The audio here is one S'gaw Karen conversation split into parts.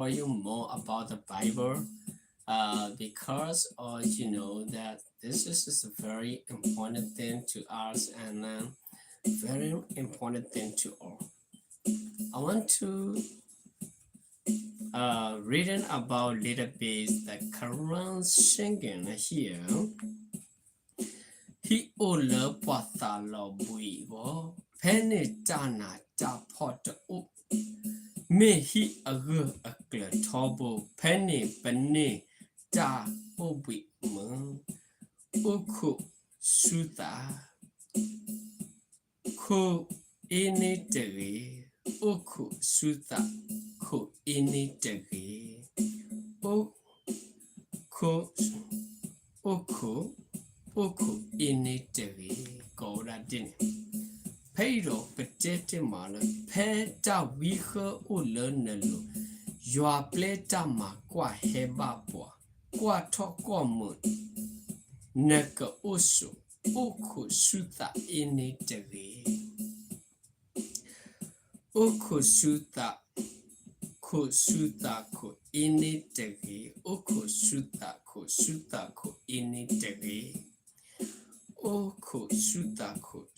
for you more about the Bible, uh, because uh, you know that this is, is a very important thing to us and uh, very important thing to all. I want to uh, reading about little bit the Quran singing here. ဟံၣ်အိၣ်လၢပှၤသးလီၤဘှံးအဂီၢ်, ဖဲန့ၣ်တၢ်နးတၢ်ဖှီၣ်တအိၣ်, မ့ၢ်ဟံၣ်အဂၢၢ်အကျၢၤထီဘိ, ဖဲန့ၣ်ပန့ၢ်တၢ်အိၣ်ဘှံးမုာ်, အိၣ်ခိးဆူသး ခိးအ့န့တဂ့ၤ, အိၣ်ခိးဆူသး ခိးအ့န့တဂ့ၤ, အိၣ်ခိး အိၣ်ခိး အိၣ်ခိးအ့န့တဂ့ၤ, ကိးဝဲဒၣ်ဒ်န့ၣ်. ဖဲအံၤဒီးပတဲတ့ၢ်မးလၢ ဖဲတၢ်ဝံဃၢအိၣ်လၢနလိၤ, ယွၤပျဲတၢ်မၤကွၢ်ဟဲဘၣ်ပှၤ, ကွၢ်ထီၣ်ကွၢ်မုာ် နကအိၣ်ဆိး, အိၣ်ခိးဆူသးအ့န့တဂ့ၤ. အိၣ်ခိးဆူသး, ခိးဆူသးခိးအ့န့တဂ့ၤ, အိၣ်ခိးဆူသးခိးဆူသးခိးအ့န့တဂ့ၤ. အိၣ်ခိးဆူသးခိး,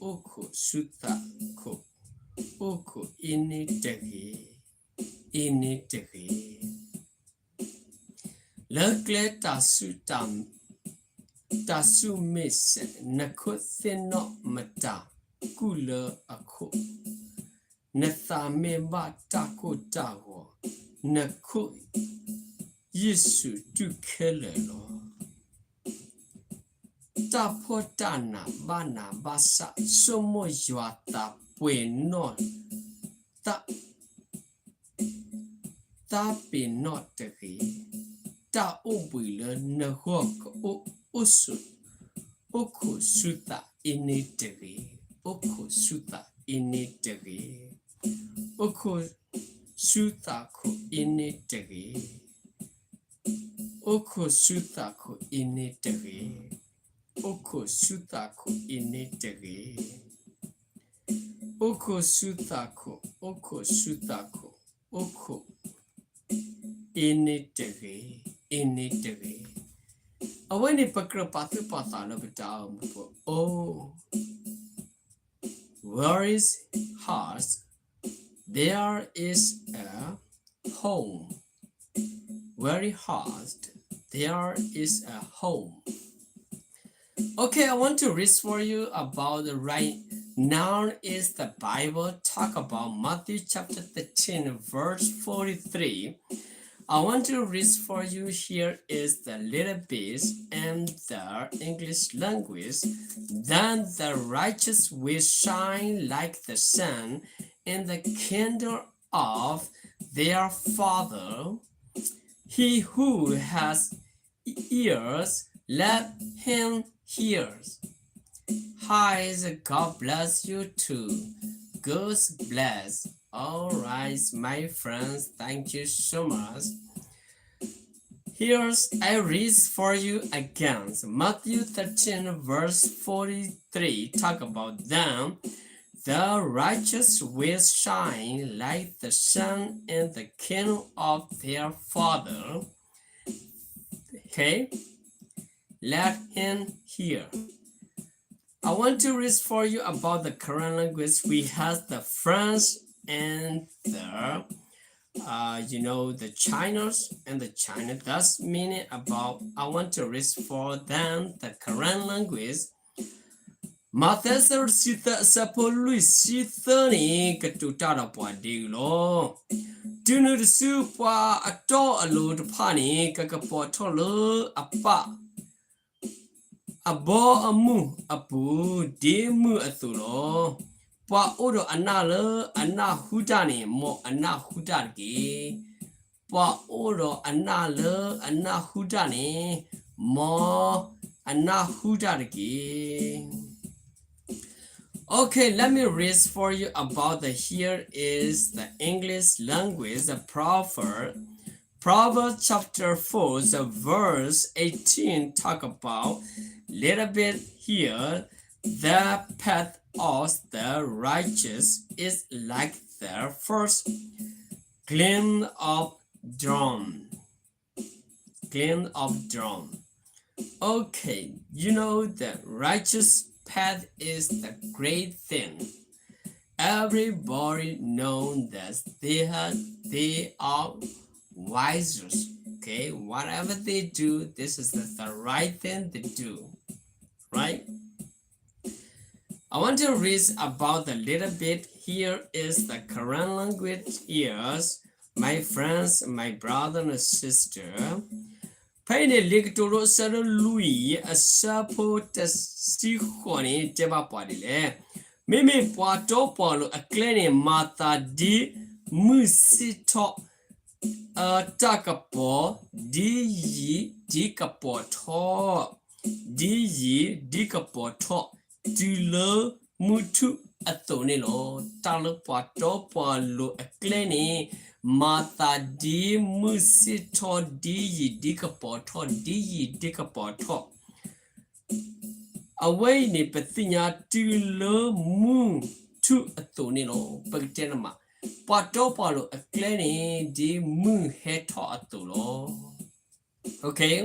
အိၣ်ခိးဆူသးခိး, အိၣ်ခိးအ့န့တဂ့ၤ, အ့န့တဂ့ၤ. လၢကျဲတၢ်ဆူၣ်တၢ်, တၢ်ဆူၣ်မ့ၢ်စဲး, နခိၣ်သ့ၣ်နီၣ်မတၤကူၣ်လၢအခိၣ်, နသးမ့ၢ်ဘၣ်တၢ်ကိၢ်တၢ်ဂီၤ, နခိၣ်ယုၢ်ဆူၣ်တူၢ်ခဲလၢာ်လီၤ. တၢ်ဖှီၣ်တၢ်နးဘၣ်နးဘၣ်ဆး, ဆိကမိၣ်ယွၤသးပှဲၤနီၣ် သးပ့ၤနီၣ်တဂ့ၤ. တၢ်အိၣ်ဘှံးလၢနဂီၢ်ကအိၣ်, အိၣ်ဆိး, အိၣ်ခိးဆူသးအ့န့တဂ့ၤ, အိၣ်ခိးဆူသးအ့န့တဂ့ၤ, အိၣ်ခိးဆူသးခိးအ့န့တဂ့ၤ, အိၣ်ခိးဆူသးခိးအ့န့တဂ့ၤ, အိၣ်ခိးဆူသးခိးအ့န့တဂ့ၤ, အိၣ်ခိးဆူသးခိး, အိၣ်ခိးဆူသးခိး, အိၣ်ခိး အ့န့တဂ့ၤ, အ့န့တဂ့ၤ. အဝဲန့ၣ်ပကြၢးပာ်သူၣ်ပာ်သးလၢပတၢ်အိၣ်မူပူၤ, Oh, very hard, there is a home. Very hard, there is a home. Okay, I want to read for you about the right now is the Bible talk about Matthew chapter thirteen, verse forty-three. I want to read for you here is the little bit in the English language. Then the righteous will shine like the sun in the kingdom of their Father. He who has ears, let him hear. Hi, God bless you too. God bless. All right, my friends, thank you so much. Here's I read for you again. Matthew thirteen, verse forty-three, talk about them. The righteous will shine like the sun in the kingdom of their Father. Okay, let him hear. I want to read for you about the Karen language. We have the French and the, uh, you know, the Chinos and the China. That's meaning about, I want to read for them the Karen language. မးသဲ အဆၢဒိၣ်တဆံသၢ အဆၢဖိလွံၢ်ဆံသၢန့ၣ် ကတိၤတၢ်ဒီးပှၤဒ်အံၤလီၤ. တုၤနုၤတစု ပှၤအတီအလိၤတဖၣ်န့ၣ် ကကပီၤထီၣ်လၢအပၢ် အဘီအမုၢ်အပူၤ ဒ်မုၢ်အသိးလီၤ. ပှၤအိၣ်ဒီးအနၢ်လၢအနၢ်ဟူတၢ်န့ၣ် မ်အနၢ်ဟူတၢ်တက့ၢ်. ပှၤအိၣ်ဒီးအနၢ်လၢအနၢ်ဟူတၢ်န့ၣ် မ်အနၢ်ဟူတၢ်တက့ၢ်. Okay, let me read for you about the here is the English language, the proverb. Proverbs chapter four, the verse eighteen talk about little bit here. The path of the righteous is like the first gleam of drum, clean up drum. Okay, you know the righteous path is the great thing. Everybody knows that they are, they are wiser. Okay, whatever they do, this is the, the right thing to do, right? I want to read about a little bit. Here is the Karen language. Yes, my friends, my brother and sister. ဖဲအံၤန့ၣ် လံာ်ကတိၤဒိ အဆၢဒိၣ်လွံၢ် အဆၢဖိတဆံဃိးန့ၣ် တဲဘၣ်ပှၤဒ်လဲၣ်. မ့မ့ၢ်ပှၤတီပှၤလိၤအကျဲန့ၣ် မၤသးဒ်မုၢ်စ့ၣ်ထီၣ် အတၢ်ကပီၤ ဒ်ယံာ်ဒ်ကပီၤထီၣ်, ဒ်ယံာ်ဒ်ကပီၤထီၣ် တုၤလၢမုၢ်ထူၣ်အသိးန့ၣ်လီၤ. တၢ်လၢပှၤတီပှၤလိၤအကျဲန့ၣ် မၤသးဒ်မုၢ်စ့ၣ်ထီၣ် ဒ်ယံာ်ဒ်ကပီၤထီၣ် ဒ်ယံာ်ဒ်ကပီၤထီၣ် အဝဲအံၤန့ၣ် ပသ့ၣ်ညါတုၤလၢမုၢ်ထူၣ်အသိးန့ၣ်လီၤ. ပကတဲနမး, ပှၤတီပှၤလိၤအကျဲန့ၣ် ဒ်မုၢ်ဟဲထီၣ်အသိးလီၤ. Okay,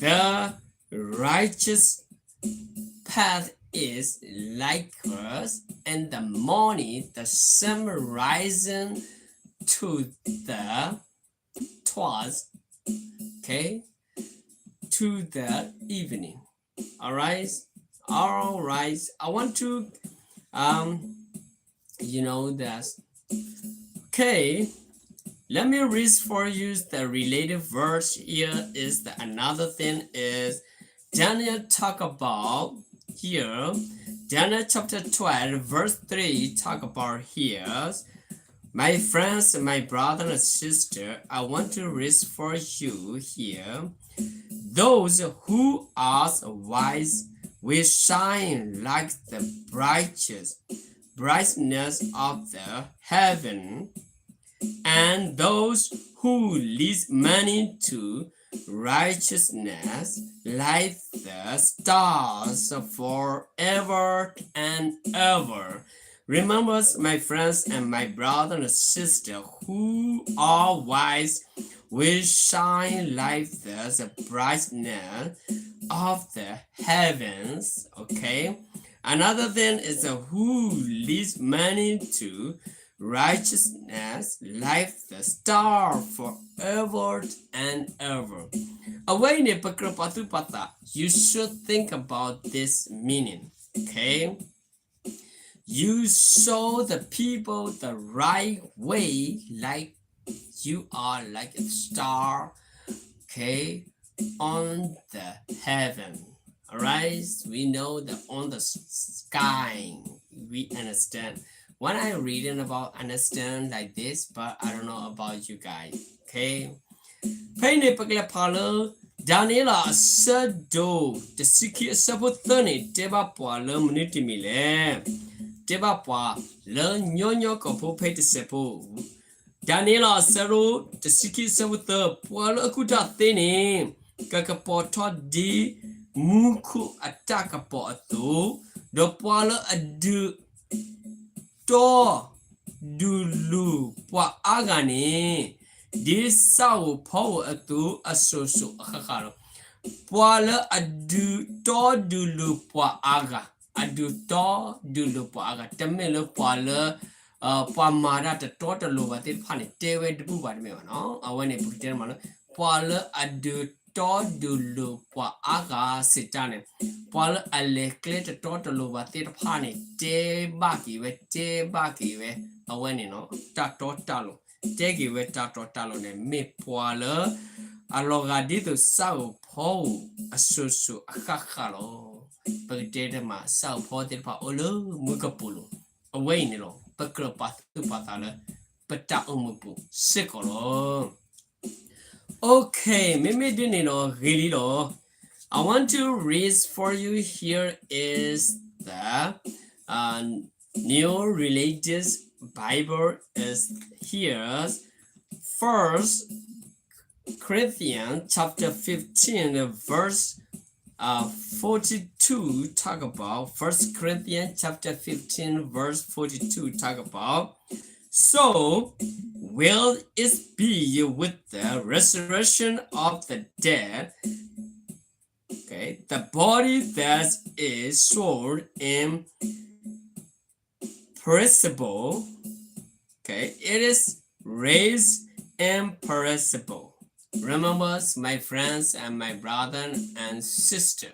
the righteous path is like us in the morning, the sun rising to the towards, okay, to the evening. All right, all right. I want to, um, you know that. Okay, let me read for you the related verse. Here is the another thing is Daniel talk about here. Daniel chapter twelve, verse three talk about here. My friends, my brother and sister, I want to read for you here. Those who are wise will shine like the brightest brightness of the heaven, and those who lead many to righteousness like the stars forever and ever. Remember, my friends and my brother and sister, who are wise will shine like the brightness of the heavens. Okay. Another thing is, uh, who leads many to righteousness like the star forever and ever. အဝဲအံၤန့ၣ် ပကြၢးပာ်သူၣ်ပာ်သး, you should think about this meaning. Okay. You show the people the right way, like you are like a star, okay, on the heaven. All right, we know that on the sky, we understand. When I reading about understand like this, but I don't know about you guys, okay? ဖဲအံၤန့ၣ် ပကလဲၤဖးလၢ ဒၤနံးယ့လးအဆၢဒိၣ်တဆံခံအဆၢဖိသၢန့ၣ် တဲဘၣ်ပှၤလၢမနုၤတမံၤလဲၣ်. တဲဘၣ်ပှၤလၢညီညီကီၢ်ဖိဖဲတစဲးဖိ ဒၤနံးယ့လးအဆၢဒိၣ်တဆံခံအဆၢဖိသၢ, ပှၤလၢအကူၣ်တၢ်သ့န့ၣ် ကကပီၤထီၣ်ဒ်မူခိၣ်အတၢ်ကပီၤအသိး, ဒီးပှၤလၢအဒုး တီဒုးလိာ်ပှၤအါဂၤန့ၣ် ဒ်ဆၣ်ဧိၤဖီဧိၤအသိးအစိၤစိၤအဃၣ်ဃၣ်လီၤ. ပှၤလၢအဒုးတီဒုးလိာ်ပှၤအါဂၤ, အဒုးတီဒုးလိာ်ပှၤအါဂၤ, တမ့ၢ်လၢပှၤလၢ ပှၤမၤတၢ်တတီတလိၤဘၣ်သ့ၣ်တဖၣ်န့ၣ် တဲဝဲတဘူၣ်ဘၣ်တမ့ၢ်ဘၣ်နီၤ. အဝဲန့ၣ် ပကတဲမးလၢ ပှၤလၢအဒုးတီဒုးလိာ်ပှၤအါဂၤစံးတၢ်န့ၣ်, ပှၤလၢအလဲၤကျဲတတီတလိၤဘၣ်သ့ၣ်တဖၣ်န့ၣ် တဲဘၣ်က့ၤဝဲ, တဲဘၣ်က့ၤဝဲ, အဝဲန့ၣ်နီၤ တၢ်တီတၢ်လိၤ, တဲက့ၤဝဲတၢ်တီတၢ်လိၤန့ၣ် မ့ၢ်ပှၤလၢ အလီၤဂာ်ဒ်သိးဆၣ်ဧိၤဖီဧိၤအစိၤစိၤအဃၣ်ဃၣ်လီၤ. ပကတဲတမး ဆၣ်ဧိၤဖီသ့ၣ်တဖၣ်အိၣ်လၢမူကပိာ်လိၤ, အဝဲအံၤန့ၣ်လီၤ ပကြၢးပာ်သူၣ်ပာ်သးလၢ ပတၢ်အိၣ်မူပူၤစ့ၢ်ကီးလီၤ. Okay, မ့မ့ၢ်ဒ်န့ၣ်ဒီး ဂ့ၤလံလီၤ. I want to read for you here is the, uh, New Religious Bible is here. First Corinthians chapter fifteen, verse, uh, forty-two talk about, First Corinthians chapter fifteen, verse forty-two talk about, So will it be with the resurrection of the dead. Okay, the body that is sown in perishable, okay, it is raised imperishable. Remember, my friends and my brother and sister.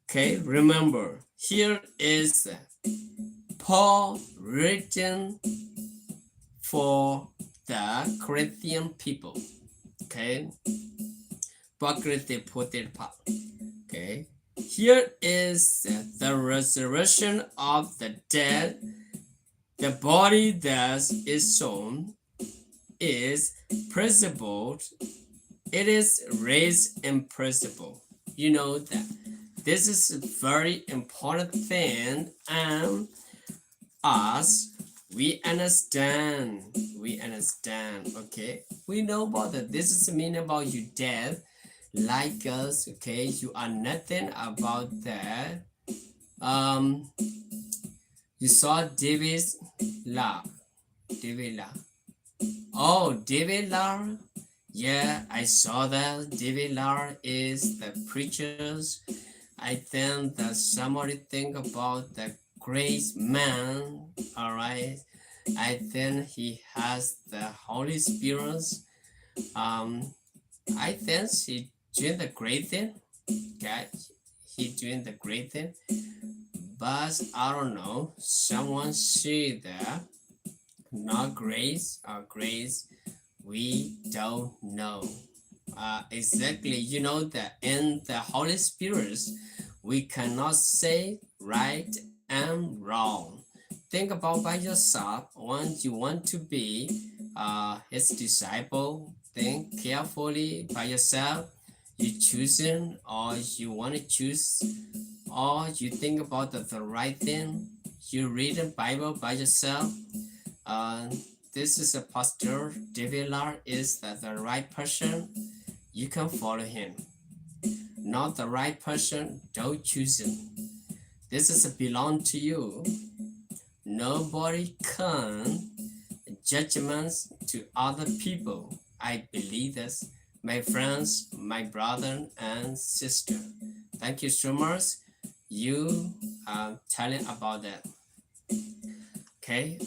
Okay, remember, here is Paul written for the Corinthian people. Okay, ပှၤကရံၣ်သံးဖိသ့ၣ်တဖၣ်. Okay, here is the resurrection of the dead. The body that is sown is perishable, it is raised imperishable. You know that this is a very important thing, and us, we understand, we understand, okay? We know about that. This is the meaning about your death, like us, okay? You are nothing about that. Um, you saw David Lar. David Lar. Oh, David Lar. Yeah, I saw that. David Lar is the preachers. I think that somebody think about the great man. All right. I think he has the Holy Spirit. Um, I think he doing the great thing. Okay, he doing the great thing. But I don't know. Someone say that not grace or grace. We don't know. Uh, exactly. You know that in the Holy Spirit, we cannot say right and wrong. Think about by yourself. When you want to be uh, his disciple, think carefully by yourself. You choosing or you want to choose, or you think about the, the right thing. You read the Bible by yourself. Uh, this is a pastor. David Lar is the, the right person. You can follow him. Not the right person, don't choose him. This is a belong to you. Nobody can judgments to other people. I believe this. My friends, my brother and sister, thank you so much. You are telling about that. Okay.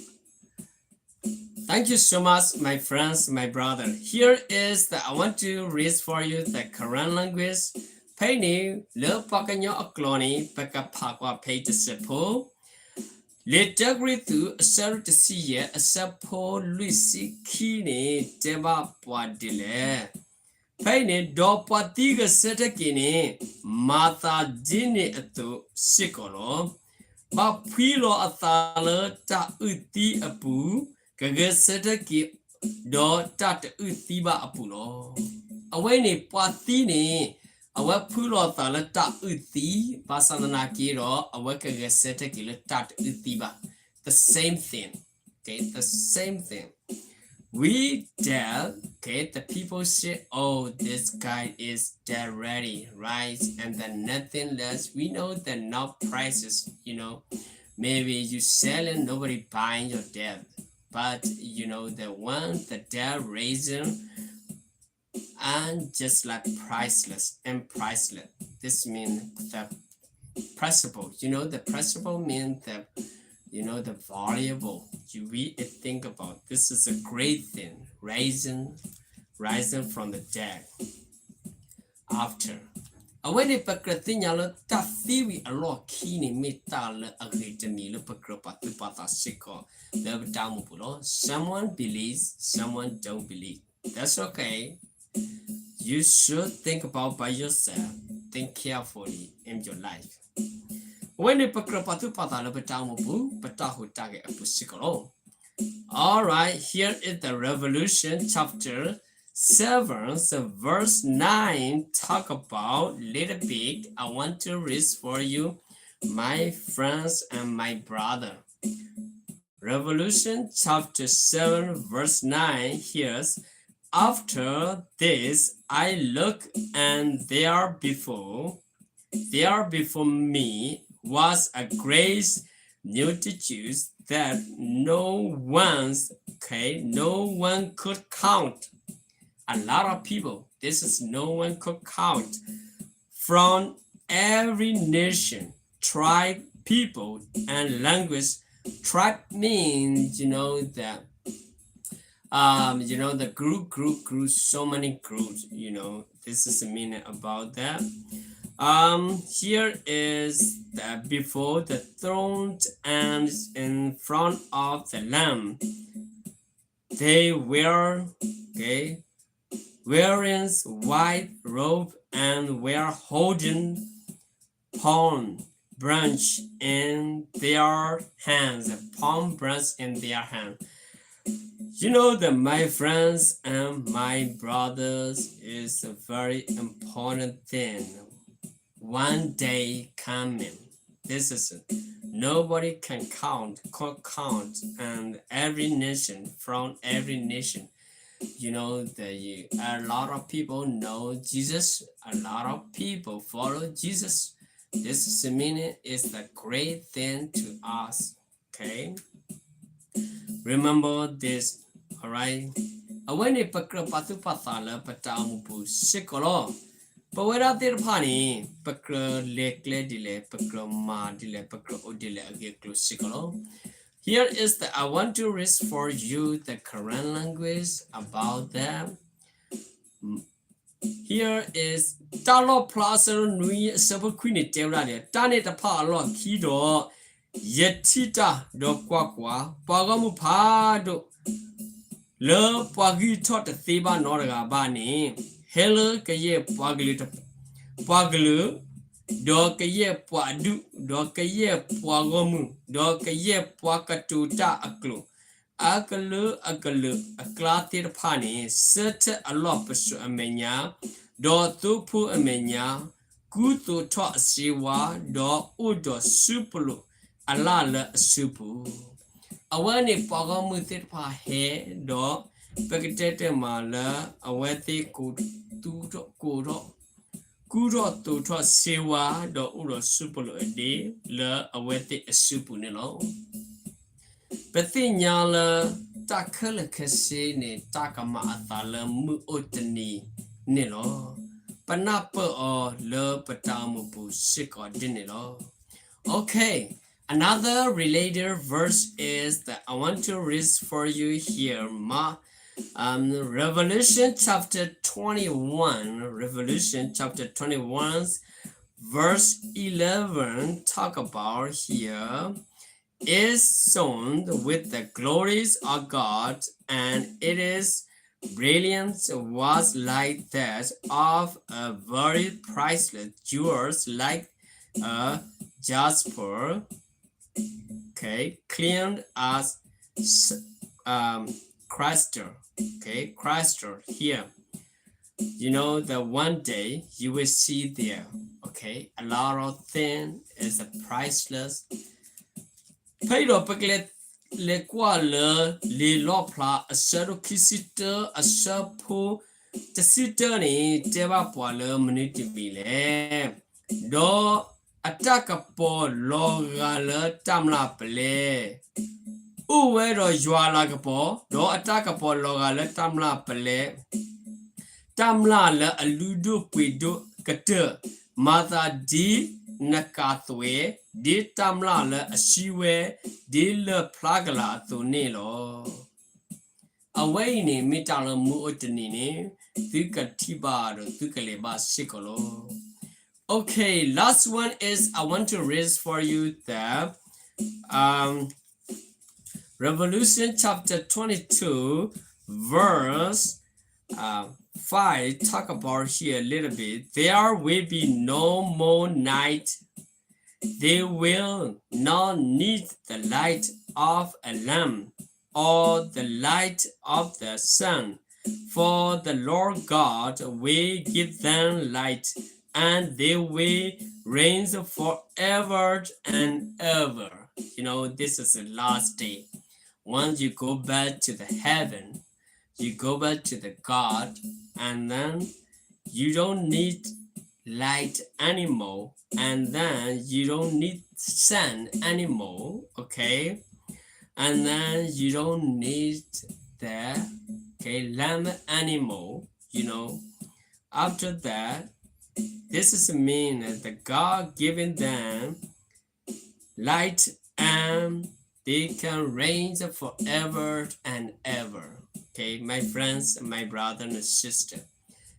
Thank you so much, my friends, my brother. Here is the, I want to read for you the Karen language. ဖဲအံၤန့ၣ် လၢပှၤကညီအကျိာ်န့ၣ် ပကဖးကွၢ်ဖဲအံၤတစဲးဖိ လံာ်တၢကရံၣ်သူး အဆၢဒိၣ်တဆံယဲၢ် အဆၢဖိလွံၢ်ဆံခံန့ၣ် တဲဘၣ်ပှၤဒ်လဲၣ်. ဖဲအံၤန့ၣ် ဒီးပှၤသံဂဲၤဆၢထၢၣ်က့ၤန့ၣ် မၤသးဒ်န့ၣ်အသိးစ့ၢ်ကီးလီၤ. ဘၣ်ဖှံလီၤအသးလၢတၢ်အုၣ်သံအပူၤ, ကဂဲၤဆၢထၢၣ်က့ၤ ဒီးတၢ်တအုၣ်သံဘၣ်အပူၤလီၤ. အဝဲန့ၣ်ပှၤသံန့ၣ် အဝဲဖှံလီၤအသးလၢတၢ်အုၣ်သံ, ဘၣ်ဆၣ်သနာ်က့ဒီး အဝဲကဂဲၤဆၢထၢၣ်က့ၤလၢတၢ်တအုၣ်သံဘၣ်. The same thing. Okay, the same thing. We dead, okay, the people say, oh, this guy is dead already, right? And then nothing less. We know that not prices, you know, maybe you selling, nobody buying your dead. But you know that when the dead raising, and just like priceless and priceless. This means the principle. You know, the principle means the, you know, the valuable. You really think about this is a great thing. Rising, rising from the dead. After. အဝဲန့ၣ် ပကြၢးသ့ၣ်ညါလၢတၢ်သံဝံၤအလီၢ်ခံန့ၣ် မ့ၢ်တၢ်လၢအဂ့ၤတမံၤလၢပကြၢးပာ်သူၣ်ပာ်သးစ့ၢ်ကီး လၢပတၢ်အိၣ်မူပူၤလီၤ. Someone believes, someone don't believe. That's okay. You should think about by yourself. Think carefully in your life. အဝဲန့ၣ် ပကြၢးပာ်သူၣ်ပာ်သးလၢပတၢ်အိၣ်မူပူၤ ပတၢ်ဟူးတၢ်ဂဲၤအပူၤစ့ၢ်ကီးလီၤ. All right, here is the Revelation chapter seven, so verse nine talk about little bit. I want to read for you, my friends and my brother. Revelation chapter seven, verse nine, here's, after this I look, and there before, there before me was a great multitudes that no one's, okay, no one could count. A lot of people. This is no one could count. From every nation, tribe, people, and language. Tribe means, you know, the um, you know, the group, group, group, so many groups, you know, this is the meaning about that. Um, here is the, before the throne and in front of the Lamb. They were, okay, wearing white robe and were holding palm branch in their hands, a palm branch in their hand. You know that, my friends and my brothers, is a very important thing. One day coming. This is, nobody can count, could count, and every nation, from every nation, you know, the, a lot of people know Jesus, a lot of people follow Jesus. This is the meaning, is the great thing to us. Okay. Remember this, all right? အဝဲန့ၣ် ပကြၢးပာ်သူၣ်ပာ်သးလၢပတၢ်အိၣ်မူပူၤစ့ၢ်ကီးလီၤ. ပဝဲဒၣ်သ့ၣ်တဖၣ်န့ၣ် ပကြၢးလဲၤကျဲဒ်လဲၣ်, ပကြၢးမၤဒ်လဲၣ်, ပကြၢးအိၣ်ဒ်လဲၣ်အဂ့ၢ်အကျိၤစ့ၢ်ကီးလီၤ. Here is the, I want to read for you the Karen language about them. Here is တၢ်လီၣ်ဖျါအဆၢဒိၣ်နွံအဆၢဖိခွံန့ၣ်တဲဝဲဒၣ်န့ၣ်, တၢ်န့ၣ်တဖၣ်အလီၢ်ခံဒီး ယထံၣ်တၢ်ဒီးကွၢ်ကွၢ်, ပှၤဂီၢ်မုၢ်ဖးဒိၣ် လၢပှၤဂံၢ်ထီၣ်တသ့ဘၣ်နီတဂၤဘၣ်န့ၣ်, ဟဲလၢကယဲၢ်ပှၤကလုာ်, ပှၤကလုာ်, ဒီးကယဲၢ်ပှၤအဒူၣ်, ဒီးကယဲၢ်ပှၤဂီၢ်မုၢ်, ဒီးကယဲၢ်ပှၤကတိၤတၢ်အကျိာ် အကလုာ်အကလုာ်အကျါသ့ၣ်တဖၣ်န့ၣ်, ဆၢထၢၣ်အလီၢ်ပစိာ်အမဲာ်ညါ, ဒီးသိဖိအမဲာ်ညါ, ကူသိးထီၣ်အစ့ဝါ, ဒီးအိၣ်ဒီးစုပလိာ်အလၣ်လၢအစုပူၤ. အဝဲန့ၣ်ပှၤဂီၢ်မုၢ်သ့ၣ်တဖၣ်ဟဲဒီး ပကတဲတမးလၢအဝဲသ့ၣ် ကူထီၣ် ကူထီၣ်သိးထီၣ်စ့ဝါ ဒီးအိၣ်ဒီးစုပလိာ်အဒ့လၢအဝဲသ့ၣ်အစုပူၤန့ၣ်လီၤ. ပသ့ၣ်ညါလၢတၢ်ခဲလၢာ်ခဲဆ့န့ၣ် တၢ်ကမၤအသးလၢမုၢ်အိၣ်တနံၤန့ၣ်လီၤ. ပနၢ်ပၢၢ်အီၤလၢပတၢ်အိၣ်မူပူၤစ့ၢ်ကီးဒ်န့ၣ်လီၤ. Okay, another related verse is that I want to read for you here, Ma, um, Revelation chapter twenty-one, Revelation chapter twenty-one, verse eleven, talk about here, is shone with the glories of God, and it is brilliant was like that of a very priceless jewels, like a jasper, okay, clean as s-, um, crystal, okay, crystal here. You know that one day you will see there, okay, a lot of thing is priceless. ဖဲအံၤဒီးပကလဲၤ လဲၤကွၢ်လၢလံာ်လီၣ်ဖျါအဆၢဒိၣ်ခံဆံတၢ အဆၢဖိတဆံတၢန့ၣ် တဲဘၣ်ပှၤလၢမနုၤတမံၤလဲၣ်. ဒီးအတၢ်ကပီၤလီၤဂာ်လၢတၢ်မျၢ်ပလဲ, အိၣ်ဝဲဒီးယွၤအလၤကပီၤ, ဒီးအတၢ်ကပီၤလီၤဂာ်လၢတၢ်မျၢ်ပလဲ, တၢ်မျၢ်လၢအလုၢ်ဒိၣ်ပှ့ၤဒိၣ်ကတၢၢ်, မၤသးဒ်နကးသွဲ, ဒ်တၢ်မျၢ်လၢအဆံဝဲ, ဒ်လၢၢ်ဖျါကလာ်အသိးန့ၣ်လီၤ. အဝဲအံၤန့ၣ် မ့ၢ်တၢ်လၢမုၢ်အိၣ်တနံၤန့ၣ် သုကထံၣ်ဘၣ်ဒီးသုကလဲၤဘၣ်စ့ၢ်ကီးလီၤ. Okay, last one is I want to read for you the, um, Revelation chapter twenty-two, verse, uh, five, talk about here a little bit. There will be no more night. They will not need the light of a lamp or the light of the sun, for the Lord God will give them light, and they will reign forever and ever. You know, this is the last day. Once you go back to the heaven, you go back to the God, and then you don't need light anymore, and then you don't need sand anymore, okay? And then you don't need the, okay, lamp anymore, you know. After that, this is mean that the God giving them light and they can reign forever and ever. Okay, my friends, my brother and sister,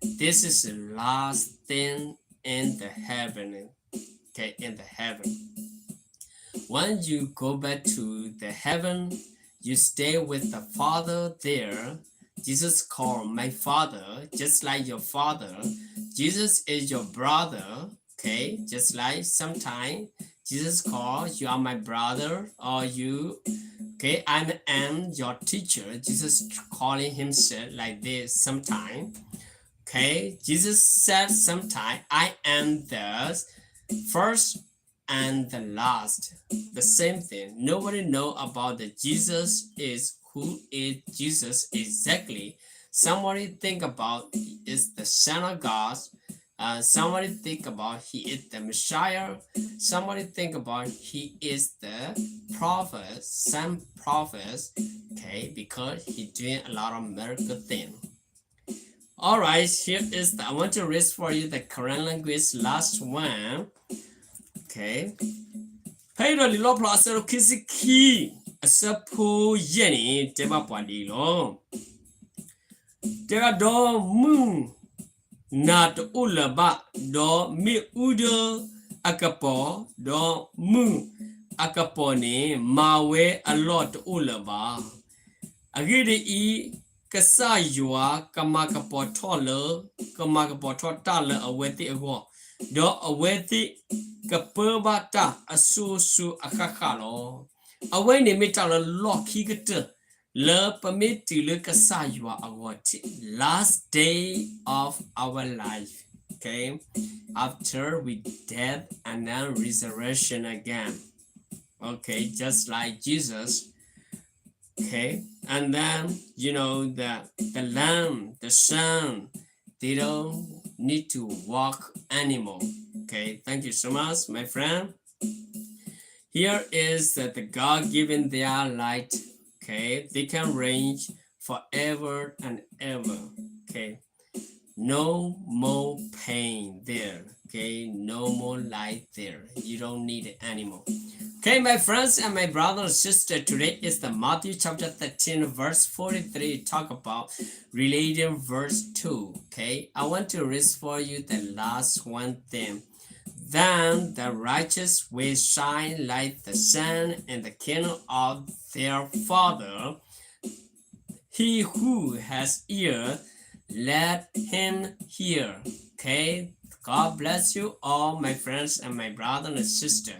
this is the last thing in the heaven. Okay, in the heaven. When you go back to the heaven, you stay with the Father there. Jesus called my Father, just like your father. Jesus is your brother. Okay, just like sometimes Jesus call, "You are my brother," or you, okay, "I am your teacher." Jesus calling himself like this sometimes. Okay, Jesus said sometimes, "I am the first and the last." The same thing. Nobody know about the Jesus is who is Jesus exactly. Somebody think about is the Son of God. Uh, somebody think about he is the Messiah. Somebody think about he is the prophet, some prophets, okay, because he doing a lot of miracle thing. All right, here is the, I want to read for you the Karen language last one. Okay. ဖဲအံၤဒီးလံာ်လီၣ်ဖျါအဆၢဒိၣ်ခံဆံခံ အဆၢဖိယဲၢ်န့ၣ် တဲဘၣ်ပှၤဒ်အံၤလီၤ. တဲဒၣ်ဒီးမုၢ်နၤတအိၣ်လၢၤဘၣ်, ဒီးမ့ၣ်အူဒၢအကပီၤ, ဒီးမုၢ်အကပီၤန့ၣ် မၤဝဲအလီၢ်တအိၣ်လၢၤဘၣ်. အဂ့ၢ်ဒ်အံၤ, ကစၢ်ယွၤကမၤကပီၤထီၣ်လၢ, ကမၤကပီၤထီၣ်တၢ်လၢအဝဲသ့ၣ်အဂီၢ်, ဒီးအဝဲသ့ၣ်ကပၢဘၣ်တၢ်အစိၤစိၤအဃၣ်ဃၣ်လီၤ. အဝဲန့ၣ်မ့ၢ်တၢ်လၢလီၢ်ခံကတၢၢ် လၢပမ့ၢ်တုၤလၢကစၢ်ယွၤအဂီၢ်ထံး, last day of our life, okay, after we death and then resurrection again, okay, just like Jesus, okay, and then, you know, the, the lamb, the son, they don't need to walk anymore. Okay, thank you so much, my friend. Here is that the God given their light. Okay, they can reign forever and ever. Okay, no more pain there. Okay, no more light there. You don't need it anymore. Okay, my friends and my brother and sister, today is the Matthew chapter thirteen, verse forty-three, talk about related verse two. Okay, I want to read for you the last one thing. Then the righteous will shine like the sun in the kingdom of their Father. He who has ear, let him hear. Okay, God bless you all, my friends and my brother and sister.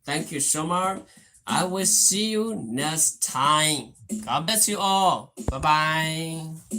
Thank you so much. I will see you next time. God bless you all. Bye bye.